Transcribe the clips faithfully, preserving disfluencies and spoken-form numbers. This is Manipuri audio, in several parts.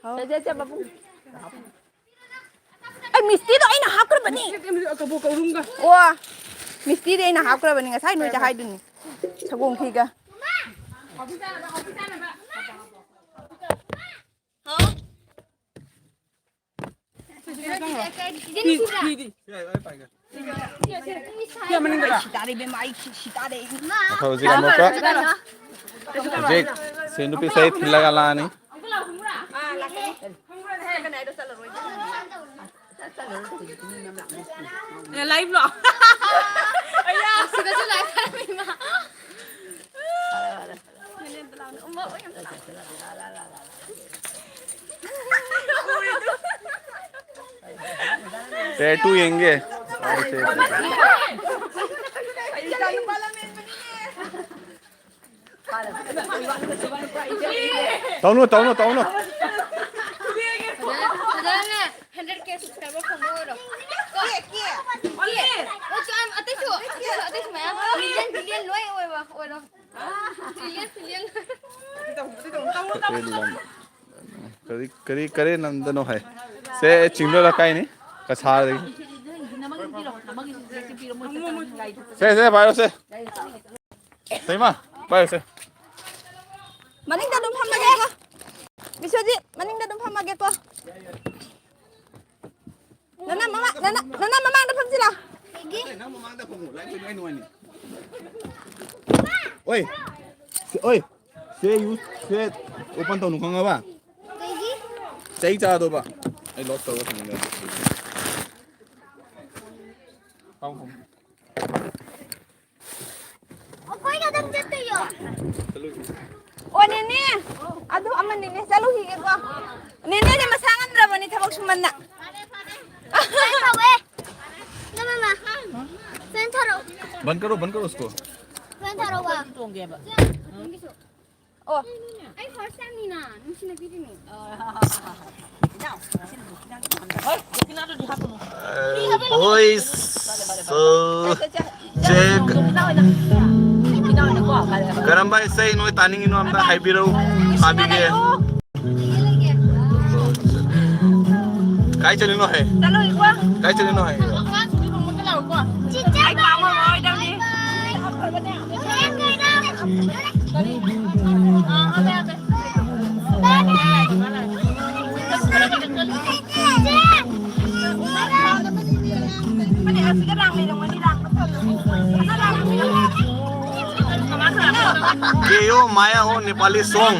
ꯆꯦ, ꯆꯦ, ꯆꯦ, ꯃꯄꯨ꯫ ꯑꯩ ꯃꯤꯁꯇꯤꯗꯣ ꯑꯩꯅ ꯍꯥꯞꯈ꯭ꯔꯕꯅꯤ꯫ ꯀꯕꯣꯛ ꯀꯧꯔꯨꯝꯒ꯫ ꯑꯣ, ꯃꯤꯁꯇꯤꯗꯤ ꯑꯩꯅ ꯍꯥꯞꯈ꯭ꯔꯕꯅꯤ ꯉꯁꯥꯏ ꯅꯣꯏꯗ ꯍꯥꯏꯗꯨꯅꯤ꯫ ꯁꯒꯣꯝ ꯈꯤꯒ꯫ ꯐꯤ, ꯐꯤꯗꯤ꯫ ꯁꯤ ꯃꯅꯤꯡꯗꯔꯣ? ꯁꯤ ꯇꯥꯔꯦ ꯏꯕꯦꯝꯃ, ꯑꯩ ꯁꯤ, ꯁꯤ ꯇꯥꯔꯦ꯫ ꯑꯩꯈꯣꯏ ꯍꯧꯖꯤꯛ ꯑꯃꯨꯛꯀ ꯍꯧꯖꯤꯛ ꯁꯦ ꯅꯨꯄꯤ ꯁꯩ ꯊꯤꯜꯂꯒ ꯂꯥꯛꯑꯅꯤ꯫ ꯑꯦ, live ꯂꯣ? ꯑꯌꯥ! ꯁꯤꯗꯁꯨ live ꯊꯥꯔꯝꯃꯤ ꯃꯥ꯫ ꯁꯦ, ꯇꯨ ꯌꯦꯡꯒꯦ꯫ ꯇꯧꯅꯨ, ꯇꯧꯅꯨ, ꯇꯧꯅꯨ꯫ ꯐꯖꯅ, ꯐꯖꯅꯅꯦ, hundred K subscriber ꯐꯪꯕ ꯑꯣꯏꯔꯣ꯫ ꯀꯣ? ꯀꯦ, ꯀꯦ꯫ ꯀꯦ꯫ ꯑꯣ, ꯆꯨ-, ꯑꯇꯩꯁꯨ, ꯑꯇꯩꯁꯨ, ꯑꯇꯩꯁꯨ ꯃꯌꯥꯝ꯫ Million, billion ꯂꯣꯏ ꯑꯣꯏꯕ ꯑꯣꯏꯔꯣ꯫ Trillion, trillion꯫ ꯀꯔꯤ ꯀꯔꯤ ꯀꯔꯤ ꯂꯝꯗꯅꯣ ꯍꯥꯏ꯫ ꯁꯦ ꯆꯤꯡꯗꯣꯏ ꯂꯩꯀꯥꯏꯅꯤ ꯀꯁꯥꯔꯗꯒꯤ꯫ ꯁꯦ ꯁꯦ ꯄꯥꯏꯔꯣ ꯁꯦ꯫ ꯁꯦ ꯏꯃꯥ ꯄꯥꯏꯔꯣ ꯁꯦ꯫ ꯃꯅꯤꯡꯗ ꯑꯗꯨꯝ ꯐꯝꯃꯒꯦꯀꯣ꯫ ꯕꯤꯁ꯭ꯋꯖꯤꯠ ꯃꯅꯤꯡꯗ ꯑꯗꯨꯝ ꯐꯝꯃꯒꯦꯀꯣ꯫ ꯅꯅꯥ ꯃꯃꯥ-, ꯅꯅꯥ-, ꯅꯅꯥ ꯃꯃꯥꯡꯗ ꯐꯝꯁꯤꯂꯥ꯫ ꯅꯪ ꯃꯃꯥꯡꯗ ꯐꯝꯃꯣ, live ꯅꯨꯡꯉꯥꯏ ꯅꯨꯡꯉꯥꯏꯅꯤ꯫ ꯑꯣꯏ, ꯁꯦ, ꯑꯣꯏ, ꯁꯦ ꯌꯨ, ꯁꯦ open ꯇꯧꯅꯨ ꯈꯪꯉꯕ? ꯀꯩꯒꯤ? ꯆꯩ ꯆꯥꯗꯧꯕ꯫ ꯑꯩ lock ꯇꯧꯔꯒ ꯊꯝꯃꯒꯦ꯫ ꯐꯝ, ꯐꯝ꯫ ꯑꯩꯈꯣꯏ ꯈꯛꯇꯪ ꯆꯠꯇꯣꯏꯌꯣ? ꯑꯣ, ꯅꯦꯅꯦ꯫ ꯑꯗꯨ ꯑꯃ ꯅꯦꯅꯦ ꯆꯠꯂꯨꯈꯤꯒꯦꯀꯣ꯫ ꯅꯦꯅꯦꯁꯦ ꯃꯁꯥ ꯉꯝꯗ꯭ꯔꯕꯅꯤ ꯊꯕꯛ ꯁꯨꯃꯟꯅ꯫ ꯐꯦꯟ ꯊꯥꯔꯛꯑꯣ꯫ ꯐꯦꯟ ꯊꯥꯔꯛꯑꯣ꯫ ꯕꯟ ꯀꯔꯣ, ꯕꯟ ꯀꯔꯣ ꯎꯁꯀꯣ꯫ ꯐꯦꯟ ꯊꯥꯔꯛꯑꯣ꯫ ꯑꯣ꯫ ꯑꯩ first timeꯅꯤꯅ ꯅꯨꯡꯁꯤꯅ ꯄꯤꯔꯤꯅꯦ꯫ Boys, so, check. ꯀꯔꯝꯕ ꯏꯁꯩ ꯅꯣꯏ ꯇꯥꯅꯤꯡꯉꯤꯅꯣ ꯑꯝꯇ ꯍꯥꯏꯕꯤꯔꯛꯎ, ꯊꯥꯕꯤꯒꯦ꯫ ꯂꯩꯒꯦ, ꯂꯩꯒꯦ꯫ ꯀꯥꯏ ꯆꯠꯂꯤꯅꯣ ꯍꯦ? ꯆꯠꯂꯣꯏꯀꯣ꯫ ꯀꯥꯏ ꯆꯠꯂꯤꯅꯣ ꯍꯦ? ꯑꯉꯥꯡꯁꯤꯡꯗꯤ ꯅꯣꯡꯃꯗ ꯂꯥꯛꯎꯀꯣ꯫ ꯑꯩ ꯄꯥꯝꯃꯔꯣꯏꯗꯕꯅꯤ꯫ ꯑꯥ, ꯑꯥ, ꯌꯥꯗꯦ꯫ ꯃꯅꯦ, ꯑꯁꯤꯗ ꯂꯥꯡ ꯂꯩꯔꯝꯒꯅꯤ, ꯂꯥꯡ꯫ ꯀꯦꯌꯣ ꯃꯥꯌꯥ ꯍꯣ ꯅꯦꯄꯥꯂꯤ ꯁꯣꯡ꯫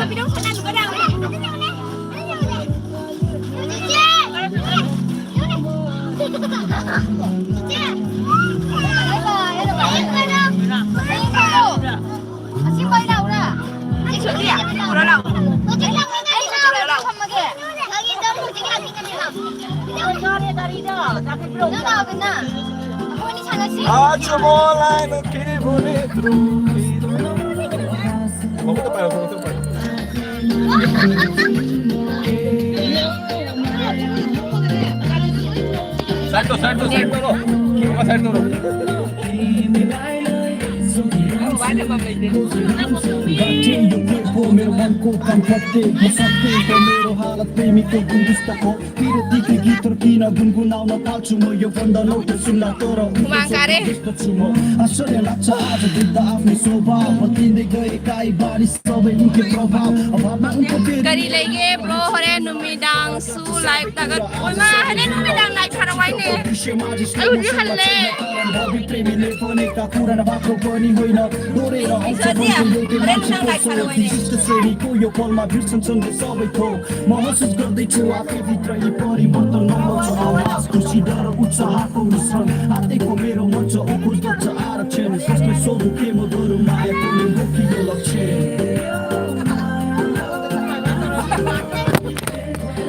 Salto, salto, salto, no. Toma, salto, no. Humang kare. Kari lege, bro, hore numidang su live taga. Oi ma, hore numidang live taga wai ne. Ai, hujik halle.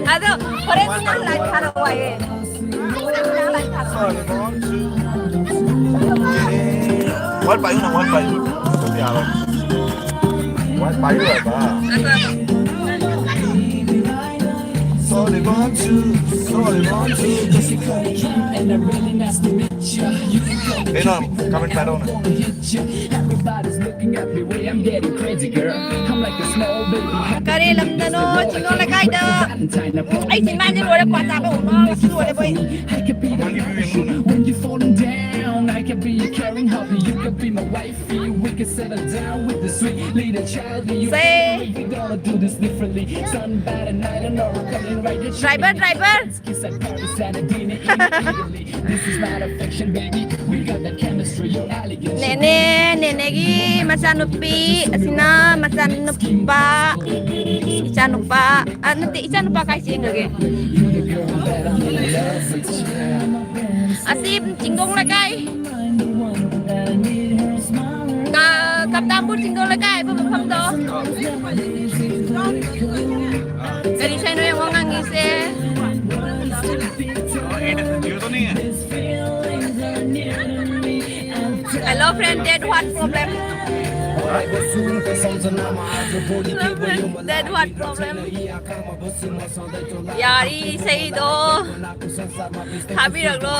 Ado, hore numidang live taga wai. Wal payu na, wal payu. Wal payu ba? Sorry, Hey, no, comment below. Everybody's looking at me, way I'm getting crazy, girl. I'm like a small baby. ꯀꯔꯤ ꯂꯝꯗꯅꯣ ꯆꯤꯡꯅꯣ ꯂꯩꯀꯥꯏꯗ? ꯑꯩ ꯆꯤꯟꯕꯥꯟꯁꯦ ꯂꯣꯏꯔꯦ, ꯀ꯭ꯋꯥ ꯆꯥꯕ ꯍꯧꯅ ꯉꯁꯤ ꯂꯣꯏꯔꯦ ꯑꯩꯈꯣꯏ꯫ When you're falling down, I can be your caring hubby. You can be my wifey. We can settle down with the sweet little child. You Say. We gonna do this differently. Sun by the night and all coming right. Driver, driver. Kiss at party Saturday night. This is not affection, baby. We got that chemistry, your elegance. ꯅꯦꯅꯦ, ꯅꯦꯅꯦꯒꯤ ꯃꯆꯥꯅꯨꯄꯤ, ꯑꯁꯤꯅ ꯃꯆꯥꯅꯨꯄꯥ, ꯏꯆꯥꯅꯨꯄꯥ, ꯑ, ꯅꯠꯇꯦ, ꯏꯆꯥꯅꯨꯄꯥ ꯀꯥꯏ ꯆꯦꯟꯈ꯭ꯔꯒꯦ? ꯑꯁꯤ ꯆꯤꯡꯗꯣꯡ ꯂꯩꯀꯥꯏ, ꯀ-, ꯀꯞꯇꯥꯝꯄꯨꯔ ꯆꯤꯡꯗꯣꯡ ꯂꯩꯀꯥꯏ ꯍꯥꯏꯕ ꯃꯐꯝꯗꯣ꯫ ꯀꯔꯤ ꯏꯁꯩꯅꯣ ꯌꯦꯡꯉꯣ ꯉꯪꯉꯤꯁꯦ꯫ Hello friend, that what problem? Hello friend, that what problem? ꯌꯥꯔꯤ ꯏꯁꯩꯗꯣ ꯊꯥꯕꯤꯔꯛꯂꯣ꯫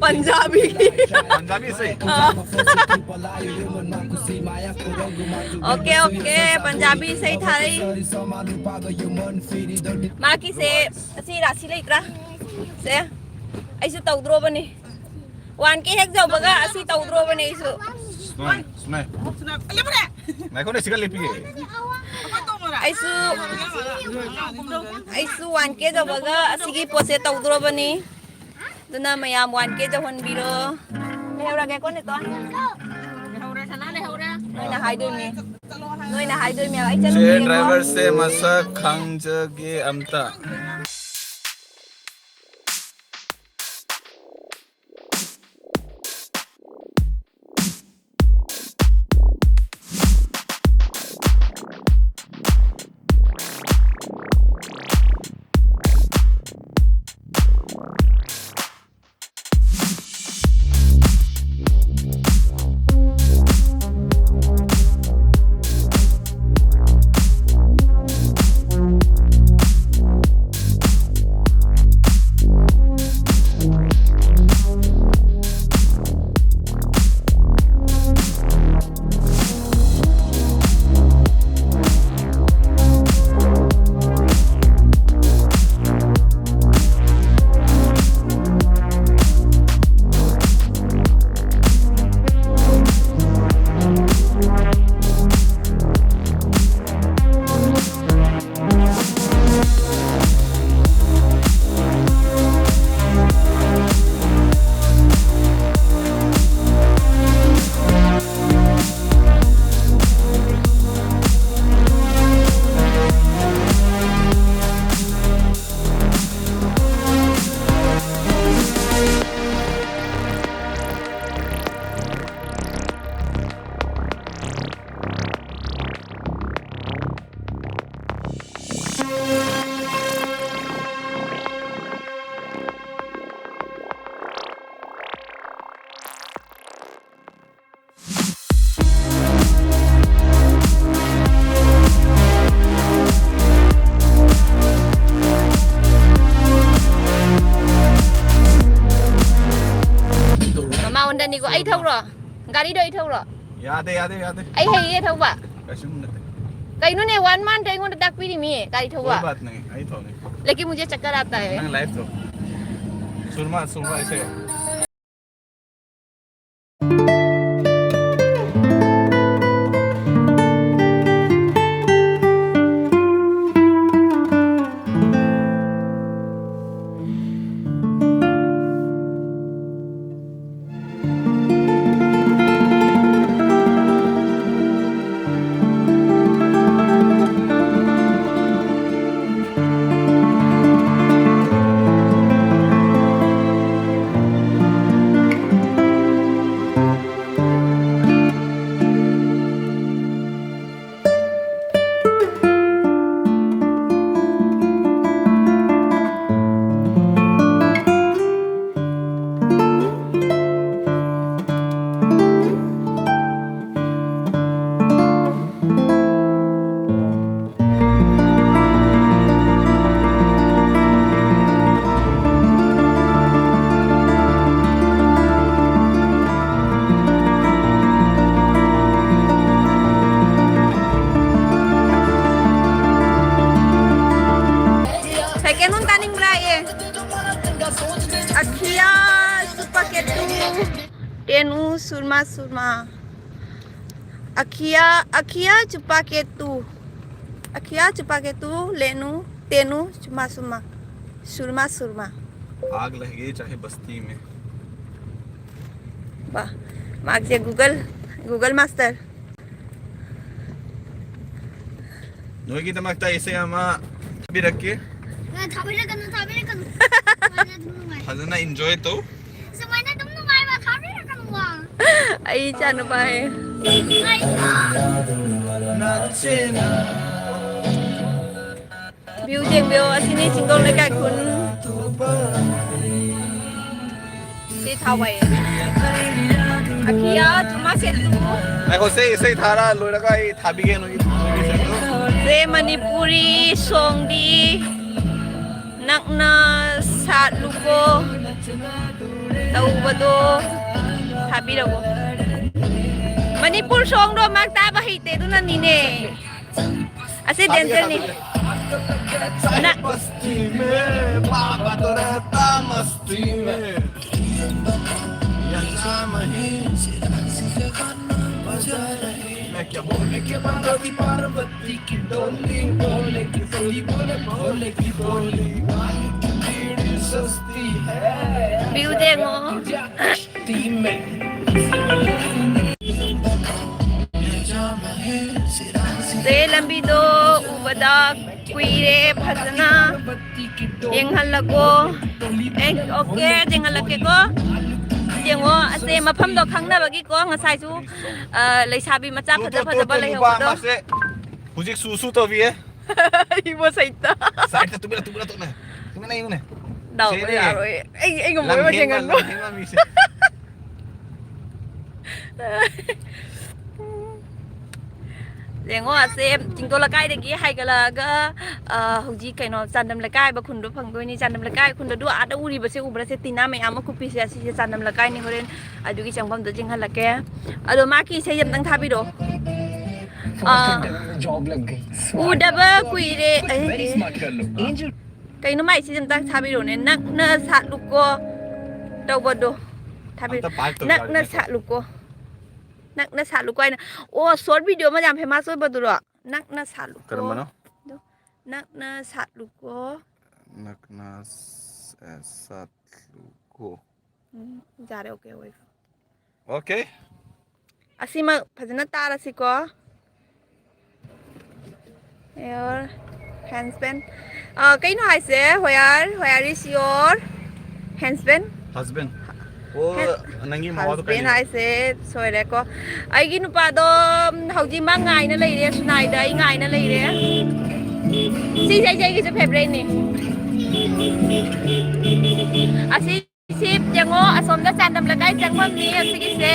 ꯄꯟꯖꯥꯕꯤ꯫ ꯄꯟꯖꯥꯕꯤ ꯏꯁꯩ꯫ ꯑꯥ꯫ Okay, okay, ꯄꯟꯖꯥꯕꯤ ꯏꯁꯩ ꯊꯥꯔꯛꯏ꯫ ꯃꯥꯒꯤꯁꯦ ꯑꯁꯤ ꯔꯥꯁꯤ ꯂꯩꯇ꯭ꯔꯥ? ꯁꯦ, ꯑꯩꯁꯨ ꯇꯧꯗ꯭ꯔꯣꯕꯅꯤ꯫ One K ꯍꯦꯛ ꯌꯧꯕꯒ ꯑꯁꯤ ꯇꯧꯗ꯭ꯔꯣꯕꯅꯤ ꯑꯩꯁꯨ꯫ ꯁꯨꯃꯥꯏ, ꯁꯨꯃꯥꯏ꯫ ꯉꯥꯏꯈꯣꯅꯦ, ꯁꯤꯒ ꯂꯦꯞꯄꯤꯒꯦ꯫ ꯑꯩꯁꯨ, ꯑꯩꯁꯨ one K ꯌꯧꯕꯒ ꯑꯁꯤꯒꯤ ꯄꯣꯠꯁꯦ ꯇꯧꯗ꯭ꯔꯣꯕꯅꯤ꯫ ꯑꯗꯨꯅ ꯃꯌꯥꯝ one K ꯌꯧꯍꯟꯕꯤꯔꯣ꯫ ꯂꯩꯍꯧꯔꯒꯦꯀꯣ, ꯅꯦꯇꯣꯟ? ꯂꯩꯍꯧꯔꯦ, ꯁꯅꯥ ꯂꯩꯍꯧꯔꯦ꯫ ꯅꯣꯏꯅ ꯍꯥꯏꯗꯣꯏꯅꯦ꯫ ꯅꯣꯏꯅ ꯍꯥꯏꯗꯣꯏꯅꯦ꯫ ꯑꯩ ꯁꯦ, ꯆꯠꯂꯨꯈꯤꯒꯦꯀꯣ꯫ Driver ꯁꯦ ꯃꯁꯛ ꯈꯪꯖꯒꯦ ꯑꯝꯇ꯫ ꯑꯩ ꯊꯧꯔꯣ? ꯒꯥꯔꯤꯗꯣ ꯑꯩ ꯊꯧꯔꯣ? ꯌꯥꯗꯦ, ꯌꯥꯗꯦ, ꯌꯥꯗꯦ꯫ ꯑꯩ ꯍꯩꯌꯦ ꯊꯧꯕ꯫ ꯀꯩꯁꯨꯝ ꯅꯠꯇꯦ꯫ ꯀꯩꯅꯣꯅꯦ, ꯋꯥꯟ ꯃꯥꯟꯇ ꯑꯩꯉꯣꯟꯗ ꯇꯥꯛꯄꯤꯔꯤꯃꯤ ꯒꯥꯔꯤ ꯊꯧꯕ꯫ ꯀꯣꯏ ꯕꯥꯠ ꯅꯍꯤ, ꯑꯩ ꯊꯧꯅꯤ꯫ ꯂꯦꯀꯤꯟ ꯃꯨꯖꯦ ꯆꯛꯀꯔ ꯑꯥꯇꯥ ꯍꯦ꯫ ꯅꯪ ꯂꯥꯏꯐ ꯊꯧ꯫ ꯁꯨꯔꯃꯥ, ꯁꯨꯔꯃꯥ, ꯏꯁꯩ꯫ ꯁꯦꯀꯦꯟ ꯍꯦꯟ ꯇꯥꯅꯤꯡꯕ꯭ꯔꯥ ꯑꯦ? ꯑꯈꯤꯌꯥ ꯆꯨꯄꯥꯀꯦꯇꯨ꯫ ꯇꯦꯅꯨ ꯁꯨꯔꯃꯥ ꯁꯨꯔꯃꯥ꯫ ꯑꯈꯤꯌꯥ, ꯑꯈꯤꯌꯥ ꯆꯨꯄꯥꯀꯦꯇꯨ꯫ ꯑꯈꯤꯌꯥ ꯆꯨꯄꯥꯀꯦꯇꯨ ꯂꯦꯅꯨ ꯇꯦꯅꯨ ꯁꯨꯔꯃꯥ ꯁꯨꯔꯃꯥ꯫ ꯁꯨꯔꯃꯥ ꯁꯨꯔꯃꯥ꯫ आग लग गई चाहे बस्ती में। ꯋꯥ, ꯃꯥꯁꯦ ꯒꯨꯒꯜ, ꯒꯨꯒꯜ ꯃꯥꯁꯇꯔ꯫ ꯅꯣꯏꯒꯤꯗꯃꯛꯇ ꯏꯁꯩ ꯑꯃ ꯊꯥꯕꯤꯔꯛꯀꯦ꯫ ꯊꯥꯕꯤꯔꯛꯀꯅꯨ, ꯊꯥꯕꯤꯔꯛꯀꯅꯨ꯫ ꯁꯨꯃꯥꯏꯅ ꯑꯗꯨꯝ ꯅꯨꯡꯉꯥꯏ꯫ ꯐꯖꯅ ꯏꯟꯖꯣꯏ ꯇꯧ꯫ ꯁꯨꯃꯥꯏꯅ ꯑꯗꯨꯝ ꯅꯨꯡꯉꯥꯏꯕ ꯊꯥꯕꯤꯔꯛꯀꯅꯨ꯫ ꯑꯩ ꯏꯆꯥ ꯅꯨꯄꯥ ꯍꯦ꯫ ꯅꯨꯡꯉꯥꯏꯀꯣ? ꯚ꯭ꯌꯨ ꯌꯦꯡꯕꯤꯌꯣ, ꯑꯁꯤꯅꯤ ꯆꯤꯡꯒꯣꯡ ꯂꯩꯀꯥꯏ ꯈꯨꯟ꯫ ꯁꯤ ꯊꯥꯎꯋꯥꯏ꯫ ꯑꯈꯤꯌꯥ ꯆꯨꯃꯥꯁꯦꯠꯇꯨ꯫ ꯉꯥꯏꯈꯣ, ꯁꯦ, ꯏꯁꯩ ꯊꯥꯔ ꯂꯣꯏꯔꯒ ꯑꯩ ꯊꯥꯕꯤꯒꯦ ꯅꯣꯏꯒꯤ, ꯅꯣꯏꯒꯤ ꯁꯦꯠꯇꯣ꯫ ꯁꯦ ꯃꯅꯤꯄꯨꯔꯤ ꯁꯣꯡꯗꯤ ꯅꯛꯅ ꯁꯥꯠꯂꯨꯀꯣ ꯇꯧꯕꯗꯣ꯫ ꯊꯥꯕꯤꯔꯛꯑꯣ꯫ ꯃꯅꯤꯄꯨꯔ ꯁꯣꯡꯗꯣ ꯃꯥ ꯇꯥꯕ ꯍꯩꯇꯦ, ꯑꯗꯨꯅꯅꯤꯅꯦ꯫ ꯑꯁꯤ ꯗꯦꯟꯖꯔꯅꯤ꯫ ꯅ- View ꯗ ꯌꯦꯡꯉꯣ꯫ ꯁꯦ ꯂꯝꯕꯤꯗꯣ ꯎꯕꯗ ꯀꯨꯏꯔꯦ, ꯐꯖꯅ ꯌꯦꯡꯍꯜꯂꯀꯣ꯫ ꯑꯦ, ꯑꯣꯀꯦ, ꯌꯦꯡꯍꯜꯂꯛꯀꯦꯀꯣ꯫ ꯌꯦꯡꯉꯣ, ꯑꯁꯦ ꯃꯐꯝꯗꯣ ꯈꯪꯅꯕꯒꯤꯀꯣ, ꯉꯁꯥꯏꯁꯨ, ꯑ, ꯂꯩꯁꯥꯕꯤ ꯃꯆꯥ ꯐꯖ ꯐꯖꯕ ꯂꯩꯍꯧꯕꯗꯣ꯫ ꯍꯧꯖꯤꯛ ꯁꯨ ꯁꯨ ꯇꯧꯔꯤꯌꯦ꯫ ꯏꯕꯣ ꯁꯩꯇ꯫ ꯁꯥꯏꯠꯇ ꯇꯨꯃꯤꯟꯅ, ꯇꯨꯃꯤꯟꯅ, ꯇꯨꯃꯤꯟꯅ꯫ ꯇꯨꯃꯤꯟꯅ ꯌꯦꯡꯉꯨꯅꯦ꯫ ꯗꯥꯎ ꯁꯦꯔꯦ꯫ ꯌꯥꯔꯣꯏ꯫ ꯑꯩ, ꯑꯩ ꯉꯝꯃꯣꯏꯕ ꯂꯝꯍꯦꯟꯕ, ꯌꯦꯡꯍꯟꯕ꯫ ꯂꯝꯍꯦꯟꯕ ꯃꯤꯁꯦ꯫ ꯌꯦꯡꯉꯣ, ꯑꯁꯦ ꯆꯤꯡꯗꯣꯜ ꯂꯩꯀꯥꯏꯗꯒꯤ ꯍꯥꯏꯒꯠꯂꯛꯑꯒ, ꯑ, ꯍꯧꯖꯤꯛ ꯀꯩꯅꯣ, ꯆꯥꯟꯗꯝ ꯂꯩꯀꯥꯏ ꯍꯥꯏꯕ ꯈꯨꯟꯗꯣ ꯐꯪꯗꯣꯏꯅꯤ꯫ ꯆꯥꯟꯗꯝ ꯂꯩꯀꯥꯏ ꯈꯨꯟꯗꯣ ꯑꯗꯨ ꯑꯥꯗ ꯎꯔꯤꯕꯁꯦ ꯎꯕ꯭ꯔꯥ? ꯁꯦ ꯇꯤꯅꯥ ꯃꯌꯥꯝ ꯑꯃ ꯀꯨꯞꯄꯤꯁꯦ, ꯑꯁꯤꯁꯦ ꯆꯥꯟꯗꯝ ꯂꯩꯀꯥꯏꯅꯤ꯫ ꯍꯣꯔꯦꯟ ꯑꯗꯨꯒꯤ ꯆꯪꯐꯝꯗꯣ ꯆꯤꯡꯍꯜꯂꯛꯀꯦ꯫ ꯑꯗꯣ ꯃꯥꯒꯤ ꯏꯁꯩ ꯑꯝꯇꯪ ꯊꯥꯕꯤꯔꯛꯑꯣ꯫ ꯑꯥ꯫ Job ꯂꯒ ꯒꯩ꯫ ꯎꯗꯕ ꯀꯨꯏꯔꯦ꯫ ꯑꯦ, ꯑꯦ꯫ ꯀꯩꯅꯣ ꯃꯥꯏ ꯁꯤ ꯑꯝꯇꯪ ꯊꯥꯕꯤꯔꯛꯑꯣꯅꯦ꯫ ꯅꯛꯅ ꯁꯥꯠꯂꯨꯀꯣ ꯇꯧꯕꯗꯣ꯫ ꯊꯥꯕꯤꯔꯛꯑꯣ꯫ ꯑꯝꯇ vibe ꯇꯧ ꯅꯛꯅ ꯌꯥꯔꯣꯏꯅꯦꯀꯣ꯫ ꯁꯥꯠꯂꯨꯀꯣ꯫ ꯅꯛꯅ ꯁꯥꯠꯂꯨꯀꯣ ꯍꯥꯏꯅ꯫ ꯑꯣ, short video ꯑꯃ ꯌꯥꯝ famous ꯑꯣꯏꯕꯗꯨꯔꯣ? ꯅꯛꯅ ꯁꯥꯠꯂꯨꯀꯣ꯫ ꯀꯔꯝꯕꯅꯣ? ꯑꯗꯣ, ꯅꯛꯅ ꯁꯥꯠꯂꯨꯀꯣ꯫ ꯅꯛꯅ ꯁ-, ꯑ, ꯁꯥꯠꯂꯨꯀꯣ꯫ ꯎꯝ, ꯌꯥꯔꯦ, okay ꯑꯣꯏ꯫ Okay꯫ ꯑꯁꯤꯃꯛ ꯐꯖꯅ ꯇꯥꯔꯁꯤꯀꯣ꯫ Your husband꯫ ꯑ, ꯀꯩꯅꯣ ꯍꯥꯏꯁꯦ? Where, where is your husband? Husband꯫ ꯑꯣ, ꯍꯦ-, ꯅꯪꯒꯤ ꯃꯋꯥꯗꯣ ꯀꯥꯏ husband ꯂꯩꯒꯦ? ꯍꯥꯏꯁꯦ ꯁꯣꯏꯔꯦꯀꯣ꯫ ꯑꯩꯒꯤ ꯅꯨꯄꯥꯗꯣ, ꯎꯝ, ꯍꯧꯖꯤꯛ ꯃꯥ ꯉꯥꯏꯅ ꯂꯩꯔꯦ, ꯁꯨꯅꯥꯏꯗ ꯑꯩ ꯉꯥꯏꯅ ꯂꯩꯔꯦ꯫ ꯁꯤꯁꯦ ꯑꯩꯁꯦ ꯑꯩꯒꯤꯁꯨ favouriteꯅꯤ꯫ ꯑꯁꯤ ꯁꯤ ꯌꯦꯡꯉꯣ, ꯑꯁꯣꯝꯗ ꯆꯥꯟꯗꯝ ꯂꯩꯀꯥꯏ ꯆꯪꯐꯝꯅꯤ ꯑꯁꯤꯒꯤꯁꯦ꯫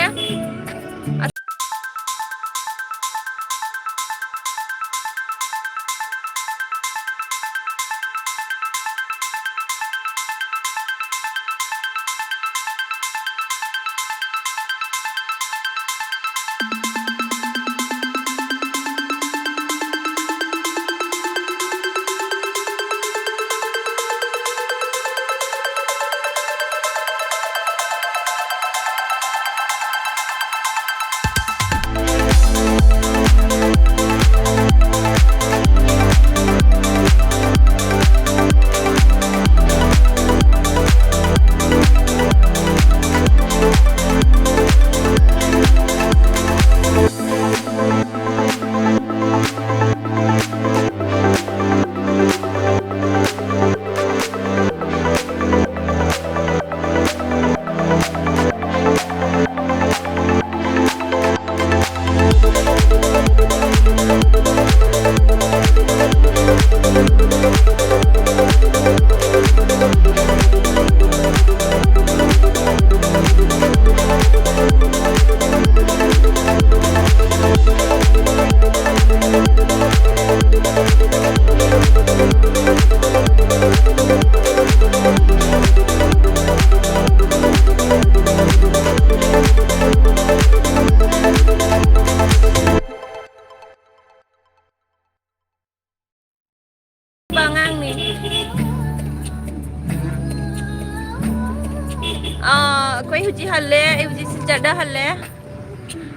ꯑꯩꯈꯣꯏ ꯍꯧꯖꯤꯛ ꯍꯜꯂꯦ꯫ ꯑꯩ ꯍꯧꯖꯤꯛ ꯁꯤꯜꯆꯔꯗ ꯍꯜꯂꯦ꯫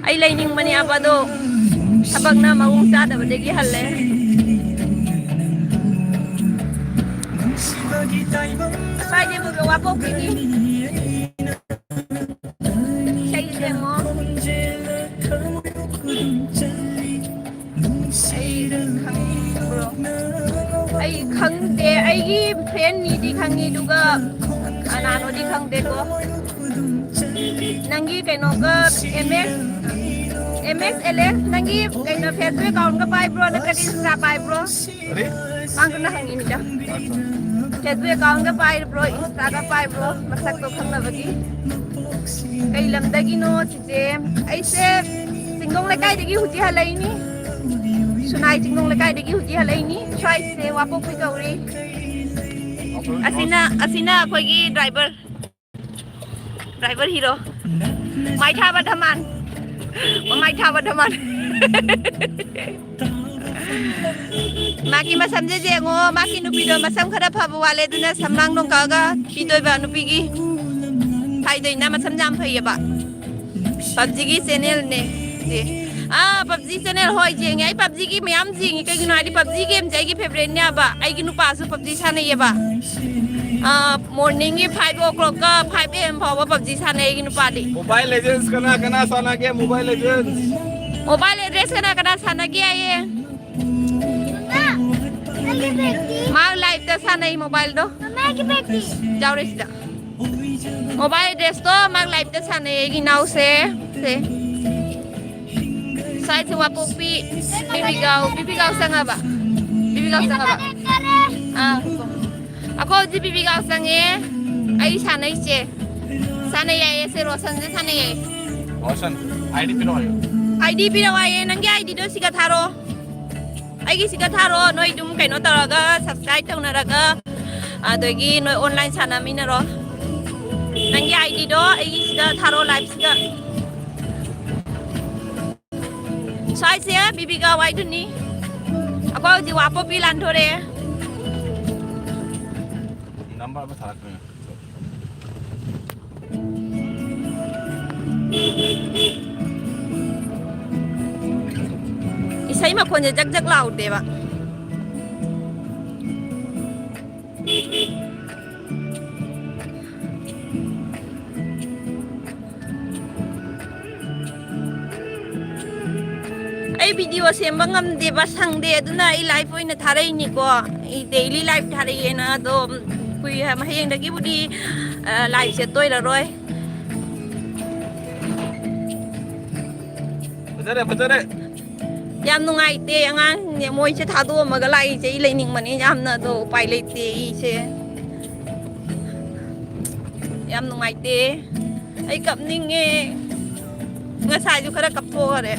ꯑꯩ ꯂꯩꯅꯤꯡꯕꯅꯦ ꯑꯕꯗꯣ, ꯊꯕꯛꯅ ꯃꯑꯣꯡ ꯆꯥꯗꯕꯗꯒꯤ ꯍꯜꯂꯦ꯫ ꯀꯥꯏꯗꯩ ꯄꯨꯔꯛꯑꯣ? ꯋꯥꯄꯣꯛꯄꯤꯅꯤ꯫ ꯏꯁꯩꯁꯦ ꯌꯦꯡꯉꯣ꯫ ꯑꯩ ꯈꯪꯕ꯭ꯔꯣ? ꯑꯩ ꯈꯪꯗꯦ꯫ ꯑꯩꯒꯤ ꯐ꯭ꯔꯦꯟ ꯃꯤꯗꯤ ꯈꯪꯉꯤ, ꯑꯗꯨꯒ ꯀꯅꯥꯅꯣꯗꯤ ꯈꯪꯗꯦꯀꯣ꯫ ꯅꯪꯒꯤ ꯀꯩꯅꯣꯒ, ꯑꯦꯝ ꯑꯦꯁ, ꯑꯦꯝ ꯑꯦꯁ ꯑꯦꯜ ꯑꯦꯁ, ꯅꯪꯒꯤ ꯀꯩꯅꯣ, ꯐꯦꯁꯕꯨꯛ ꯑꯦꯀꯥꯎꯟꯒ ꯄꯥꯏꯕ꯭ꯔꯣ? ꯅꯠꯇ꯭ꯔꯒ ꯏꯟꯁꯇꯥ ꯄꯥꯏꯕ꯭ꯔꯣ? ꯀꯔꯤ? ꯃꯥꯡꯗꯨꯅ ꯍꯪꯉꯤꯅꯤꯗ꯫ ꯐꯦꯁꯕꯨꯛ ꯑꯦꯀꯥꯎꯟꯒ ꯄꯥꯏꯕ꯭ꯔꯣ, ꯏꯟꯁꯇꯥꯒ ꯄꯥꯏꯕ꯭ꯔꯣ? ꯃꯁꯛꯇꯣ ꯈꯪꯅꯕꯒꯤ꯫ ꯀꯩ ꯂꯝꯗꯒꯤꯅꯣ ꯆꯤꯆꯦ? ꯑꯩꯁꯦ ꯆꯤꯡꯗꯣꯡ ꯂꯩꯀꯥꯏꯗꯒꯤ ꯍꯧꯖꯤꯛ ꯍꯜꯂꯛꯏꯅꯤ꯫ ꯁꯨꯅꯥꯏ ꯆꯤꯡꯗꯣꯡ ꯂꯩꯀꯥꯏꯗꯒꯤ ꯍꯧꯖꯤꯛ ꯍꯜꯂꯛꯏꯅꯤ꯫ ꯁ꯭ꯋꯥꯏꯁꯦ ꯋꯥꯄꯣꯛꯄꯤ ꯀꯧꯔꯤ꯫ ꯑꯁꯤꯅ, ꯑꯁꯤꯅ ꯑꯩꯈꯣꯏꯒꯤ ꯗ꯭ꯔꯥꯏꯚꯔ꯫ Driver hero. ꯃꯥꯏ ꯊꯥꯕ ꯙꯃꯥꯟ꯫ ꯃꯃꯥꯏ ꯊꯥꯕ ꯙꯃꯥꯟ꯫ ꯃꯥꯒꯤ ꯃꯁꯝꯁꯦ ꯌꯦꯡꯉꯣ, ꯃꯥꯒꯤ ꯅꯨꯄꯤꯗꯣ ꯃꯁꯝ ꯈꯔ ꯐꯕ ꯋꯥꯠꯂꯦ, ꯑꯗꯨꯅ ꯁꯝꯂꯥꯡ ꯅꯣꯡꯀꯛꯑꯒ ꯄꯤꯗꯣꯏꯕ ꯅꯨꯄꯤꯒꯤ꯫ ꯍꯥꯏꯗꯣꯏꯅ ꯃꯁꯝ ꯌꯥꯝ ꯐꯩꯌꯦꯕ꯫ ꯄꯞꯖꯤꯒꯤ ꯆꯦꯅꯦꯜꯅꯦ꯫ ꯑꯦ꯫ ꯑꯥ, ꯄꯞꯖꯤ ꯆꯦꯅꯦꯜ, ꯍꯣꯏ, ꯌꯦꯡꯉꯦ꯫ ꯑꯩ ꯄꯞꯖꯤꯒꯤ ꯃꯌꯥꯝ ꯌꯦꯡꯉꯤ꯫ ꯀꯩꯒꯤꯅꯣ ꯍꯥꯏꯗꯤ, ꯄꯞꯖꯤ ꯒꯦꯝꯁꯦ ꯑꯩꯒꯤ ꯐꯦꯕꯔꯦꯠꯅꯦꯕ꯫ ꯑꯩꯒꯤ ꯅꯨꯄꯥꯁꯨ ꯄꯞꯖꯤ ꯁꯥꯟꯅꯩꯌꯦꯕ꯫ ꯑꯥ, ꯃꯣꯔꯅꯤꯡꯒꯤ ꯐꯥꯏꯚ ꯑꯣ ꯀ꯭ꯂꯣꯛꯀ ꯐꯥꯏꯚ ꯑꯦ ꯑꯦꯝ ꯐꯥꯎꯕ ꯄꯞꯖꯤ ꯁꯥꯟꯅꯩ ꯑꯩꯒꯤ ꯅꯨꯄꯥꯗꯤ꯫ ꯃꯣꯕꯥꯏꯜ ꯂꯦꯖꯦꯟꯁ ꯀꯅꯥ ꯀꯅꯥ ꯁꯥꯟꯅꯒꯦ? ꯃꯣꯕꯥꯏꯜ ꯂꯦꯖꯦꯟꯁ꯫ ꯃꯣꯕꯥꯏꯜ ꯂꯦꯖꯦꯟꯁ ꯀꯅꯥ ꯀꯅꯥ ꯁꯥꯟꯅꯒꯦ ꯍꯥꯏꯌꯦ? ꯃꯥ ꯂꯥꯏꯞꯇ ꯁꯥꯟꯅꯩ ꯃꯣꯕꯥꯏꯜꯗꯣ꯫ ꯌꯥꯎꯔꯦ ꯁꯤꯗ꯫ ꯃꯣꯕꯥꯏꯜ ꯂꯦꯖꯦꯟꯁꯇꯣ ꯃꯥ ꯂꯥꯏꯞꯇ ꯁꯥꯟꯅꯩ ꯑꯩꯒꯤ ꯏꯅꯥꯎꯁꯦ꯫ ꯁꯦ꯫ ꯁ꯭ꯋꯥꯏꯁꯦ ꯋꯥꯄꯣꯛꯄꯤ ꯕꯤꯕꯤꯒꯥꯎ, ꯕꯤꯕꯤꯒꯥꯎ ꯆꯪꯉꯕ? ꯕꯤꯕꯤꯒꯥꯎ ꯆꯪꯉꯕ? ꯑꯥ꯫ ꯑꯩꯈꯣꯏ ꯍꯧꯖꯤꯛ ꯕꯤꯕꯤꯒꯥꯎ ꯆꯪꯉꯦ꯫ ꯑꯩ ꯁꯥꯟꯅꯩꯁꯦ꯫ ꯁꯥꯟꯅ ꯌꯥꯏꯌꯦ ꯁꯦ, ꯔꯣꯁꯟꯁꯦ ꯁꯥꯟꯅ ꯌꯥꯏꯌꯦ꯫ ꯔꯣꯁꯟ, ꯑꯥꯏ ꯗꯤ ꯄꯤꯔꯛꯑꯣ ꯍꯥꯏꯌꯣ꯫ ꯑꯥꯏ ꯗꯤ ꯄꯤꯔꯛꯑꯣ ꯍꯥꯏꯌꯦ, ꯅꯪꯒꯤ ꯑꯥꯏ ꯗꯤꯗꯣ ꯁꯤꯒ ꯊꯥꯔꯛꯑꯣ꯫ ꯑꯩꯒꯤ ꯁꯤꯒ ꯊꯥꯔꯛꯑꯣ, ꯅꯣꯏ ꯑꯗꯨꯝ ꯀꯩꯅꯣ ꯇꯧꯔꯒ, ꯁꯕꯁꯀ꯭ꯔꯥꯏꯕ ꯇꯧꯅꯔꯒ, ꯑꯗꯒꯤ ꯅꯣꯏ ꯑꯣꯟꯂꯥꯏꯟ ꯁꯥꯟꯅꯃꯤꯟꯅꯔꯣ꯫ ꯅꯪꯒꯤ ꯑꯥꯏ ꯗꯤꯗꯣ ꯑꯩꯒꯤ ꯁꯤꯗ ꯊꯥꯔꯛꯑꯣ, ꯂꯥꯏꯚꯁꯤꯗ꯫ ꯁ꯭ꯋꯥꯏꯁꯦ ꯕꯤꯕꯤꯒꯥ ꯋꯥꯏꯗꯨꯅꯤ꯫ ꯑꯩꯈꯣꯏ ꯍꯧꯖꯤꯛ ꯋꯥꯄꯣꯛꯄꯤ ꯂꯥꯟꯊꯣꯔꯛꯑꯦ꯫ ꯅꯝꯕꯔ ꯑꯃ ꯊꯥꯔꯛꯄꯅꯦ꯫ ꯃꯈꯣꯟꯁꯦ ꯖꯛ ꯖꯛ ꯂꯥꯎꯗꯦꯕ꯫ ꯑꯩ ꯚꯤꯗꯤꯑꯣ ꯁꯦꯝꯕ ꯉꯝꯗꯦꯕ, ꯁꯪꯗꯦ, ꯑꯗꯨꯅ ꯑꯩ ꯂꯥꯏꯐ ꯑꯣꯏꯅ ꯊꯥꯔꯛꯏꯅꯤꯀꯣ꯫ ꯑꯩ ꯗꯦꯂꯤ ꯂꯥꯏꯐ ꯊꯥꯔꯛꯏꯅ꯫ ꯑꯗꯣ ꯀꯨꯏ-, ꯍꯌꯦꯡꯗꯒꯤꯕꯨꯗꯤ, ꯑ, ꯂꯥꯏꯐꯁꯦ ꯇꯣꯏꯔꯔꯣꯏ꯫ ꯐꯖꯔꯦ, ꯐꯖꯔꯦ꯫ ꯌꯥꯝ ꯅꯨꯡꯉꯥꯏꯇꯦ ꯑꯉꯥꯡꯁꯤꯡꯁꯦ, ꯃꯣꯏꯁꯦ ꯊꯥꯗꯣꯛꯑꯝꯃꯒ ꯂꯥꯛꯏꯁꯦ꯫ ꯑꯩ ꯂꯩꯅꯤꯡꯕꯅꯤ ꯌꯥꯝꯅ, ꯑꯗꯣ ꯎꯄꯥꯏ ꯂꯩꯇꯦ ꯑꯩꯁꯦ꯫ ꯌꯥꯝ ꯅꯨꯡꯉꯥꯏꯇꯦ꯫ ꯑꯩ ꯀꯞꯅꯤꯡꯉꯦ꯫ ꯉꯁꯥꯏꯁꯨ ꯈꯔ ꯀꯞꯊꯣꯛꯈꯔꯦ꯫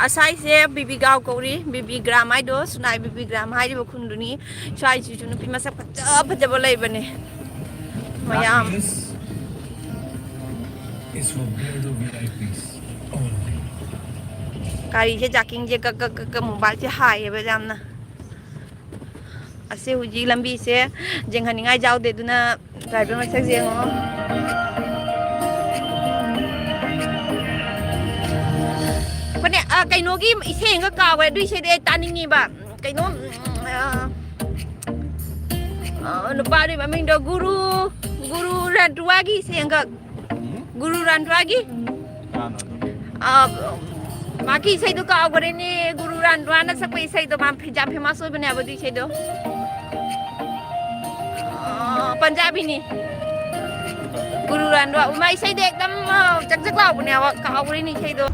ꯑꯁꯥꯏꯁꯦ ꯕꯤꯕꯤ ꯒꯥꯎ ꯀꯧꯔꯤ, ꯕꯤꯕꯤ ꯒ꯭ꯔꯥꯝ ꯍꯥꯏꯗꯣ, ꯁꯨꯅꯥꯏ ꯕꯤꯕꯤ ꯒ꯭ꯔꯥꯝ ꯍꯥꯏꯔꯤꯕ ꯈꯨꯟꯗꯨꯅꯤ꯫ ꯁ꯭ꯋꯥꯏꯁꯤꯁꯨ ꯅꯨꯄꯤ ꯃꯁꯛ ꯐꯖ ꯐꯖꯕ ꯂꯩꯕꯅꯦ ꯃꯌꯥꯝ꯫ This is for Beardo V I Ps only. ꯒꯥꯔꯤꯁꯦ ꯖꯥꯀꯤꯡꯁꯦ ꯀꯛ ꯀꯛ ꯀꯛ ꯀꯛ ꯃꯣꯕꯥꯏꯜꯁꯦ ꯍꯥꯏꯌꯦꯕ ꯌꯥꯝꯅ꯫ ꯑꯁꯤ ꯍꯧꯖꯤꯛ ꯂꯝꯕꯤꯁꯦ ꯌꯦꯡꯍꯟꯅꯤꯡꯉꯥꯏ ꯌꯥꯎꯗꯦ, ꯑꯗꯨꯅ ꯗ꯭ꯔꯥꯏꯚꯔ ꯃꯁꯛ ꯌꯦꯡꯉꯣ꯫ ꯐꯅꯦꯛ, ꯑ, ꯀꯩꯅꯣꯒꯤ ꯏꯁꯩ ꯑꯃꯒ ꯀꯥꯎꯈ꯭ꯔꯦ, ꯑꯗꯨ ꯏꯁꯩꯗꯣ ꯑꯩ ꯇꯥꯅꯤꯡꯉꯤꯕ꯫ ꯀꯩꯅꯣ, ꯎꯝ, ꯑ, ꯑ, ꯅꯨꯄꯥꯗꯨꯒꯤ ꯃꯃꯤꯡꯗꯣ ꯒꯨꯔꯨ, ꯒꯨꯔꯨ ꯔꯟꯇꯨꯋꯥꯒꯤ ꯏꯁꯩ ꯑꯃꯒ꯫ ꯎꯝ? ꯒꯨꯔꯨ ꯔꯟꯇꯨꯋꯥꯒꯤ? ꯀꯅꯥꯅꯣ ꯑꯗꯣ? ꯑ, ꯃꯥꯒꯤ ꯏꯁꯩꯗꯣ ꯀꯥꯎꯈ꯭ꯔꯦꯅꯦ, ꯒꯨꯔꯨ ꯔꯟꯇꯨꯋꯥꯅ ꯁꯛꯄ ꯏꯁꯩꯗꯣ, ꯃꯥ ꯌꯥꯝ ꯐꯦꯃꯁ ꯑꯣꯏꯕꯅꯦꯕ ꯑꯗꯨ ꯏꯁꯩꯗꯣ꯫ ꯑ, ꯄꯟꯖꯥꯕꯤꯅꯤ꯫ ꯒꯨꯔꯨ ꯔꯟꯇꯨꯋꯥ, ꯃꯥ ꯏꯁꯩꯗꯣ ꯑꯦꯛꯗꯝ, ꯑ, ꯆꯛ ꯆꯛ ꯂꯥꯎꯕꯅꯦꯕ, ꯀꯥꯎꯈ꯭ꯔꯦꯅꯦ ꯏꯁꯩꯗꯣ꯫